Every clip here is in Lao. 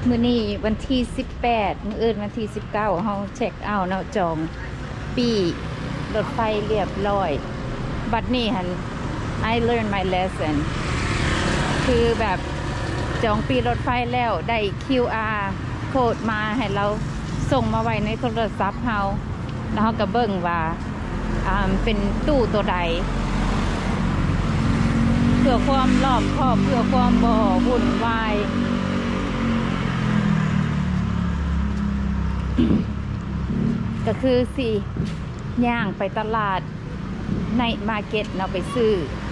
ມື້ນີ້ວັນທີສິບແປດ ມື້ອື່ນວັນທີສິບເກົ້າ ເຮົາເຊັກເອົາເນາະ ຈອງປີ້ລົດໄຟລຽບລ້ອຍ. ບັດນີ້ຫັ້ນ I learn my lesson ຄືແບບຈອງປີ້ລົດໄຟແລ້ວ ໄດ້ຄິວອາໂຄດມາໃຫ້ລາວສົ່ງມາໄວ້ໃນໂທລະສັບເຮົາ ແລ້ວເຮົາກໍເບິ່ງວ່າ ອ່າ ເປັນຕູ້ໂຕໃດ ເພື່ອຄວາມລອບຄອບ ເພື່ອຄວາມບໍ່ວຸ່ນວາຍ ກໍຄືຊິຍ່າງໄປຕະຫຼາດ night market ເນາະ ໄປຊື້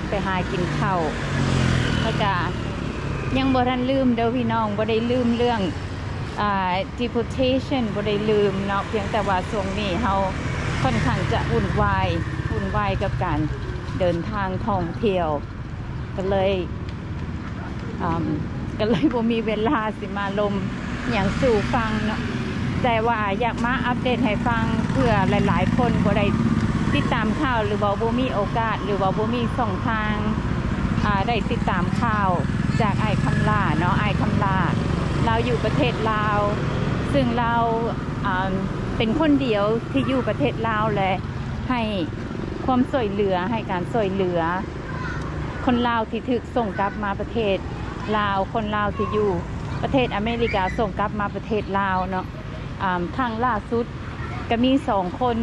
ໄປຫາກິນເຂົ້າ ແລ້ວກະຍັງບໍ່ທັນລືມເດີພີ່ນ້ອງ ບໍ່ໄດ້ລືມເລື່ອງ ອ່າ deportation ບໍ່ໄດ້ລືມເນາະ ພຽງແຕ່ວ່າຊ່ວງນີ້ເຮົາຄ່ອນຂ້າງຈະວຸ່ນວາຍ ວຸ່ນວາຍກັບການເດີນທາງທ່ອງທ່ຽວ ກໍເລີຍ ອ່າ ກໍເລີຍບໍ່ມີເວລາຊິມາລົມຫຍັງສູ່ຟັງເນາະ ແຕ່ວ່າຢາກມາອັບເດດໃຫ້ຟັງ ເພື່ອຫຼາຍໆຄົນບໍ່ໄດ້ຕິດຕາມຂ່າວ ຫຼືວ່າບໍ່ມີໂອກາດ ຫຼືວ່າບໍ່ມີຊ່ອງທາງ ອ່າ ໄດ້ຕິດຕາມຂ່າວຈາກອ້າຍຄຳຫຼ້າເນາະ ອ້າຍຄຳຫຼ້າ ລາວຢູ່ປະເທດລາວ ຊຶ່ງລາວ ອ່າ ເປັນຄົນດຽວທີ່ຢູ່ປະເທດລາວ ແລະ ໃຫ້ຄວາມຊ່ວຍເຫຼືອ ໃຫ້ການຊ່ວຍເຫຼືອຄົນລາວທີ່ຖືກສົ່ງກັບມາປະເທດລາວ ຄົນລາວທີ່ຢູ່ປະເທດອາເມລິກາສົ່ງກັບມາປະເທດລາວເນາະ. ອ່າ ຄັ້ງລ່າສຸດກໍມີສອງຄົນ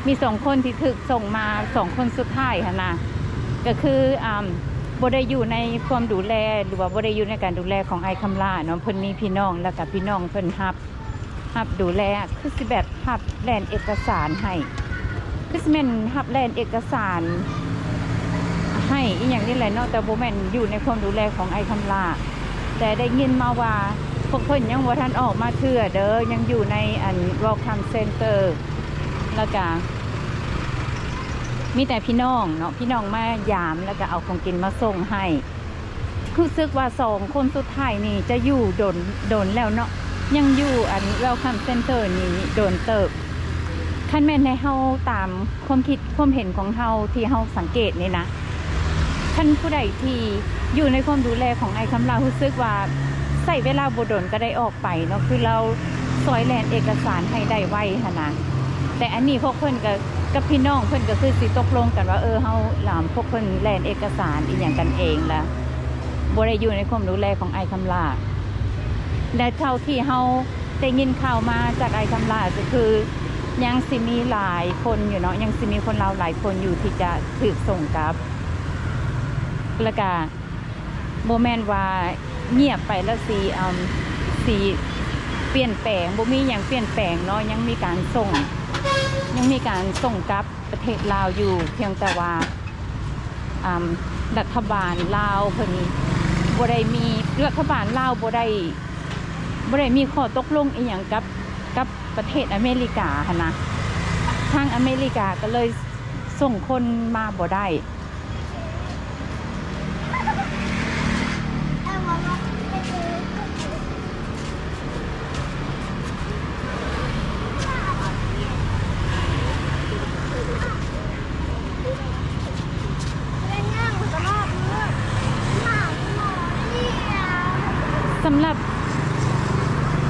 ມີສອງຄົນທີ່ຖືກສົ່ງມາ ສອງຄົນສຸດທ້າຍຫັ້ນນະ ກໍຄື ອ່າ ບໍ່ໄດ້ຢູ່ໃນຄວາມດູແລ ຫຼືວ່າບໍ່ໄດ້ຢູ່ໃນການດູແລຂອງອ້າຍຄຳຫຼ້າເນາະ. ເພິ່ນມີພີ່ນ້ອງ ແລ້ວກໍພີ່ນ້ອງເພິ່ນຮັບ ຮັບດູແລ ຄືຊິແບບຮັບແລ່ນເອກະສານໃຫ້ ຄືຊິແມ່ນຮັບແລ່ນເອກະສານໃຫ້ອີ່ຫຍັງນີ້ແຫຼະເນາະ ແຕ່ບໍ່ແມ່ນຢູ່ໃນຄວາມດູແລຂອງອ້າຍຄຳຫຼ້າ. ແຕ່ໄດ້ຍິນມາວ່າພວກເພິ່ນຍັງບໍ່ທັນອອກມາເທື່ອເດີ ຍັງຢູ່ໃນອັນ welcome center ແລ້ວກະມີແຕ່ພີ່ນ້ອງເນາະ ພີ່ນ້ອງມາຢາມ ແລ້ວກະເອົາຂອງກິນມາສົ່ງໃຫ້. ຮູ້ສຶກວ່າສອງຄົນສຸດທ້າຍນີ້ຈະຢູ່ດົນ ດົນແລ້ວເນາະ ຍັງຢູ່ອັນ welcome center ນີ້ດົນເຕີບ. ຄັນແມ່ນໃຫ້ເຮົາຕາມຄວາມຄິດຄວາມເຫັນຂອງເຮົາທີ່ເຮົາສັງເກດນີ້ນະ ຄັນຜູ້ໃດທີ່ຢູ່ໃນຄວາມດູແລຂອງອ້າຍຄຳຫຼ້າ ຮູ້ສຶກວ່າໃຊ້ເວລາບໍ່ດົນກໍໄດ້ອອກໄປເນາະ ຄືລາວຊ່ອຍແລ່ນເອກະສານໃຫ້ໄດ້ໄວຫັ້ນນະ. ແຕ່ອັນນີ້ພວກເພິ່ນກໍ ກັບພີ່ນ້ອງເພິ່ນກໍຄືຊິຕົກລົງກັນວ່າ ເອີ ເຮົາ ພວກເພິ່ນແລ່ນເອກະສານອີ່ຫຍັງກັນເອງລະ ບໍ່ໄດ້ຢູ່ໃນຄວາມດູແລຂອງອ້າຍຄຳຫຼ້າ. ແລະ ເທົ່າທີ່ເຮົາໄດ້ຍິນຂ່າວມາຈາກອ້າຍຄຳຫຼ້າ ກໍຄືຍັງຊິມີຫຼາຍຄົນຢູ່ເນາະ ຍັງຊິມີຄົນລາວຫຼາຍຄົນຢູ່ທີ່ຈະຖືກສົ່ງກັບ ແລ້ວກະບໍ່ແມ່ນວ່າງຽບໄປແລ້ວຊິ ເອີ່ມ ຊິປ່ຽນແປງ ບໍ່ມີຫຍັງປ່ຽນແປງເນາະ ຍັງມີການສົ່ງ ຍັງມີການສົ່ງກັບ ປະເທດລາວຢູ່ ພຽງແຕ່ວ່າ ອ່າ ລັດຖະບານລາວເພິ່ນບໍ່ໄດ້ມີ ລັດຖະບານລາວບໍ່ໄດ້ ບໍ່ໄດ້ມີຂໍ້ຕົກລົງອີ່ຫຍັງກັບ ກັບປະເທດອາເມລິກາຫັ້ນນະ. ທາງອາເມລິກາກໍເລີຍສົ່ງຄົນມາບໍ່ໄດ້. ສຳລັບ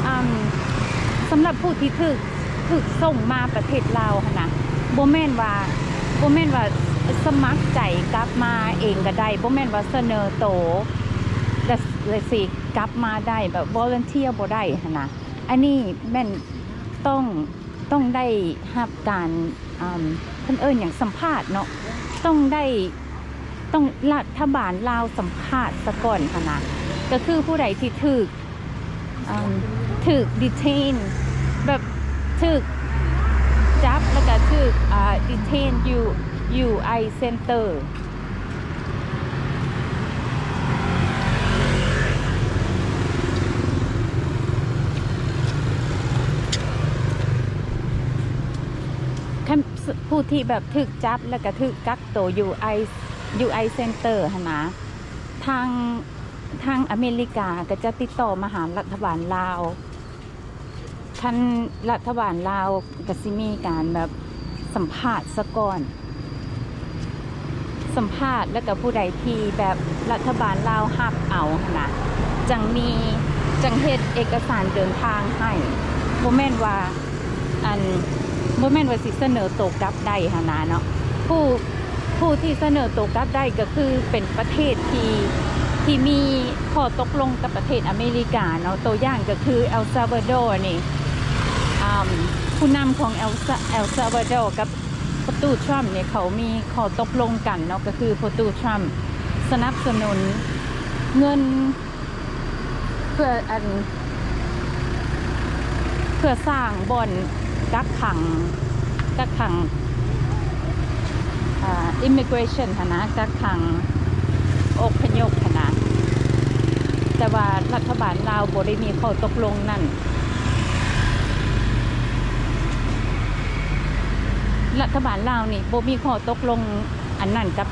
ອາ ສຳລັບຜູ້ທີ່ຖືກ ຖືກສົ່ງມາປະເທດລາວຫັ້ນນະ ບໍ່ແມ່ນວ່າ ບໍ່ແມ່ນວ່າສະໝັກໃຈກັບມາເອງກໍໄດ້ ບໍ່ແມ່ນວ່າສະເໜີໂຕ ແລ້ວ ແລ້ວຊິກັບມາໄດ້ແບບ volunteer ບໍ່ໄດ້ຫັ້ນນະ. ອັນນີ້ແມ່ນຕ້ອງ ຕ້ອງໄດ້ຮັບການ ອາ ເພິ່ນເອີ້ນຫຍັງ ສຳພາດເນາະ ຕ້ອງໄດ້ ຕ້ອງລັດຖະບານລາວສຳພາດສາກ່ອນຫັ້ນນະ ກໍຄືຜູ້ໃດທີ່ຖືກ ອ່າ ຖືກ detain ແບບຖືກຈັບ ແລ້ວກໍຖືກ ອ່າ detain ຢູ່ ຢູ ໄອ Center. ຄັນ ຜູ້ທີ່ແບບຖືກຈັບ ແລ້ວກໍຖືກກັກໂຕຢູ່ ໄອ ຢູ ໄອ Center ຫັ້ນນະ ທາງ ທາງອາເມລິກາກໍຈະຕິດຕໍ່ມາຫາລັດຖະບານລາວ ຄັນລັດຖະບານລາວກໍຊິມີການແບບສຳພາດສາກ່ອນ ສຳພາດ ແລ້ວກໍຜູ້ໃດທີ່ແບບລັດຖະບານລາວຮັບເອົາຫັ້ນນະ ຈັ່ງມີ ຈັ່ງເຮັດເອກະສານເດີນທາງໃຫ້. ບໍ່ແມ່ນວ່າ ອັນ ບໍ່ແມ່ນວ່າຊິສະເໜີໂຕກັບໄດ້ຫັ້ນນະເນາະ. ຜູ້ ຜູ້ທີ່ສະເໜີໂຕກັບໄດ້ກໍຄືເປັນປະເທດທີ່ ທີ່ມີຂໍ້ຕົກລົງກັບປະເທດອາເມລິກາເນາະ. ຕົວຢ່າງກໍຄືເອລຊາວາດໍນີ້ ອາ ຜູ້ນຳຂອງເອລຊາ ເອລຊາວາດໍກັບປະຕູທຣຳນີ້ ເຂົາມີຂໍ້ຕົກລົງກັນເນາະ, ກໍຄືປະຕູທຣຳສະໜັບສະໜູນເງິນ ເພື່ອ ອັນ ເພື່ອສ້າງບ່ອນກັກຂັງ ກັກຂັງ ອ່າ immigration ຫັ້ນນະ, ກັກຂັງອົບພະຍົບຫັ້ນນະ. ແຕ່ວ່າລັດຖະບານລາວບໍ່ໄດ້ມີຂໍ້ຕົກລົງນັ້ນ. ລັດຖະບານລາວນີ້ບໍ່ມີຂໍ້ຕົກລົງອັນນັ້ນກັບ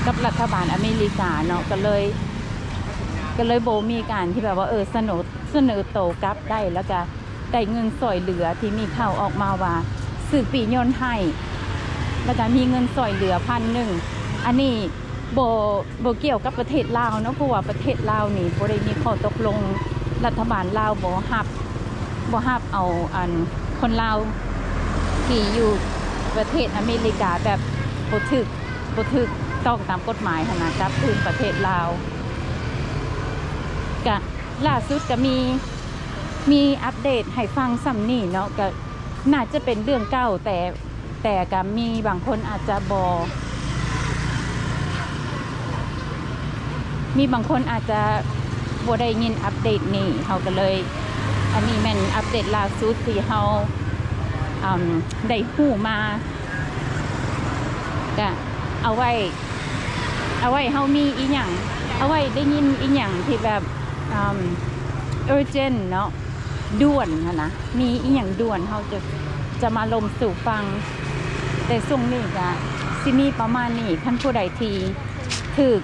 ກັບລັດຖະບານອາເມລິກາເນາະ, ກໍເລີຍ ກໍເລີຍບໍ່ມີການທີ່ແບບວ່າ ເອີ ສະເໜີ ສະເໜີໂຕກັບໄດ້ ແລ້ວກະໄດ້ເງິນຊ່ອຍເຫຼືອ ທີ່ມີຂ່າວອອກມາວ່າຊື້ປີ້ຍົນໃຫ້ ແລ້ວກະມີເງິນຊ່ອຍເຫຼືອພັນໜຶ່ງ. ອັນນີ້ບໍ່ ບໍ່ກ່ຽວກັບປະເທດລາວເນາະ, ເພາະວ່າປະເທດລາວນີ້ບໍ່ໄດ້ມີຂໍ້ຕົກລົງ, ລັດຖະບານລາວບໍ່ຮັບ ບໍ່ຮັບເອົາ ອັນ ຄົນລາວທີ່ຢູ່ປະເທດອາເມລິກາແບບບໍ່ຖືກ ບໍ່ຖືກຕ້ອງຕາມກົດໝາຍຫັ້ນນະ ກັບຄືນປະເທດລາວ. ກະລ່າສຸດກະມີ ມີອັບເດດໃຫ້ຟັງສ່ຳນີ້ເນາະ, ກະໜ້າຈະເປັນເລື່ອງເກົ່າ ແຕ່ ແຕ່ກະມີບາງຄົນອາດຈະບໍ່ ມີບາງຄົນອາດຈະບໍ່ໄດ້ຍິນອັບເດດນີ້ ເຮົາກະເລີຍ ອັນນີ້ແມ່ນອັບເດດລ່າສຸດທີ່ເຮົາ ອາ ໄດ້ຮູ້ມາ. ກະເອົາໄວ້ ເອົາໄວ້ເຮົາມີອີ່ຫຍັງ ເອົາໄວ້ໄດ້ຍິນອີ່ຫຍັງທີ່ແບບ ອາ urgent ເນາະ ດ່ວນຫັ້ນນະ, ມີອີ່ຫຍັງດ່ວນເຮົາຈະ ຈະມາລົມສູ່ຟັງ. ແຕ່ຊ່ວງນີ້ກະຊິມີປະມານນີ້, ຄັນຜູ້ໃດທີ່ຖືກ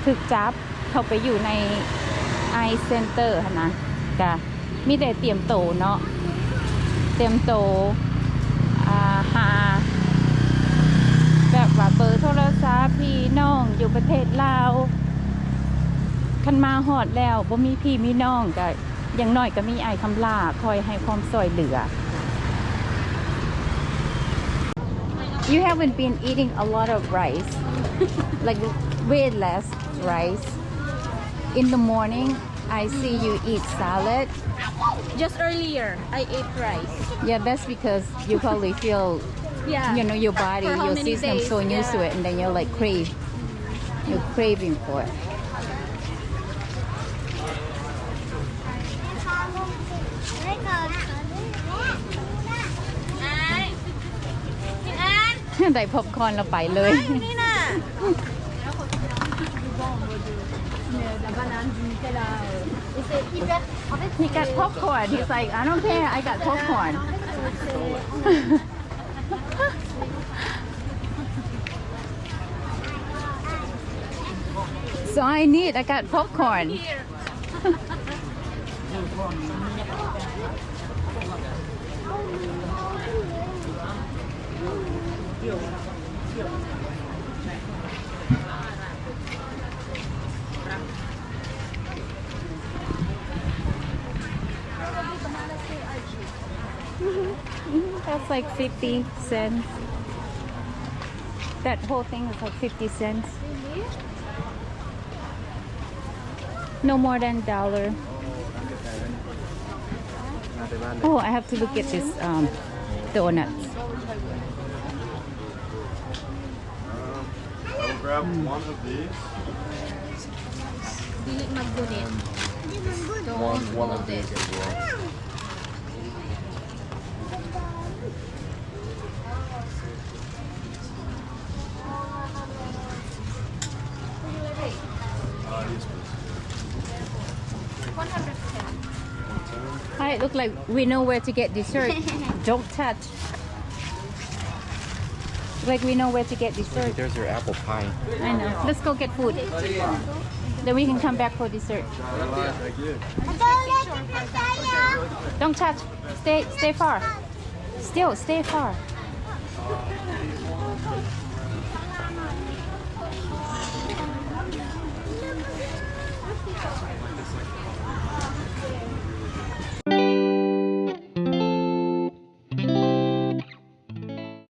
ຖືກຈັບເຂົ້າໄປຢູ່ໃນ ICE Center ຫັ້ນນະ ກະມີແຕ່ຕຽມໂຕເນາະ, ຕຽມໂຕ ອາ ຫາແບບວ່າເບີໂທລະສັບພີ່ນ້ອງຢູ່ປະເທດລາວ. ຄັນມາຮອດແລ້ວບໍ່ມີພີ່ມີນ້ອງ ກະ ຢ່າງໜ້ອຍກໍມີອ້າຍຄຳຫຼ້າຄອຍໃຫ້ຄວາມຊ່ອຍເຫຼືອ. You haven't been eating a lot of rice, like, way less rice. In the morning, I see you eat salad. Just earlier, I ate rice. Yeah, that's because you probably feel, yeah, you know, your body, your system so used to it, and then you're, like, crave. You're craving for it. ໄດ້ popcorn ແລ້ວໄປເລີຍ. ນີ້ນະ He got popcorn. He's like, "I don't care. I got popcorn." So I need, I got popcorn. That's like fifty cents. That whole thing is like fifty cents. No more than dollar. Oh, I have to look at this, um, donuts. I will grab one of these. Dili maggunit. One, one of these as well. Uh, yes, please. One ten. Hi, it look like we know where to get dessert. Don't touch. Like, we know where to get dessert. There's your apple pie. I know. Let's go get food. Then we can come back for dessert. Don't touch. Stay, stay far. Still, stay far.